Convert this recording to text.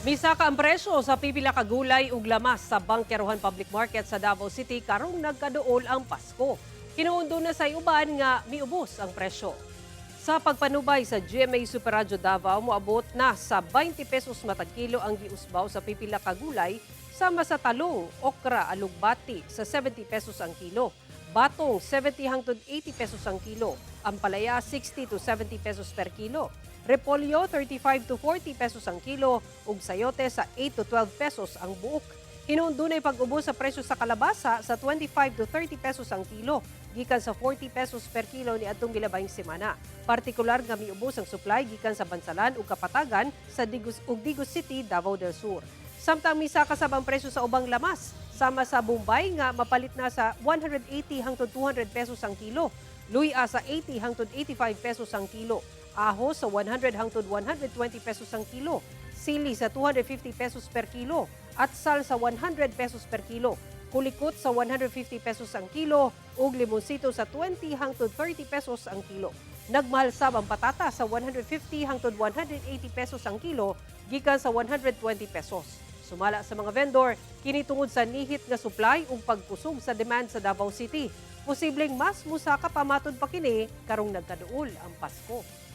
Misaka ang presyo sa pipila ka gulay ug lamas sa Bangkerohan Public Market sa Davao City karong nagkaduol ang Pasko. Hinuon duna say uban nga miubos ang presyo. Sa pagpanubay sa GMA Super Radyo Davao, moabot na sa 20 pesos matag kilo ang giusbaw sa pipila ka gulay, sama sa talong, okra, alugbati sa 70 pesos ang kilo. Batong, 70 hangtod 80 pesos ang kilo. Ampalaya, 60 to 70 pesos per kilo. Repolyo, 35 to 40 pesos ang kilo ug sayote sa 8 to 12 pesos ang buok. Hinuon dunay pag-ubos sa presyo sa kalabasa sa 25 to 30 pesos ang kilo gikan sa 40 pesos per kilo niadtong milabayng semana. Partikular nga miubos ang supply gikan sa Bansalan ug Kapatagan sa Digos ug Digos City, Davao del Sur. Samtang misaka sab ang presyo sa ubang lamas, sama sa Bombay nga mapalit na sa 180 hangtod 200 pesos ang kilo, luya sa 80 hangtod 85 pesos ang kilo, ahos sa 100 hangtod 120 pesos ang kilo, sili sa 250 pesos per kilo, atsal sa 100 pesos per kilo, kulikot sa 150 pesos ang kilo, ug limonsito sa 20 hangtod 30 pesos ang kilo. Nagmahal sab ang patata sa 150 hangtod 180 pesos ang kilo gikan sa 120 pesos. Sumala sa mga vendor, kini tungod sa nihit nga supply ug pagkusog sa demand sa Davao City. Posibleng mas musaka pa matud pa kini karong nagkaduol ang Pasko.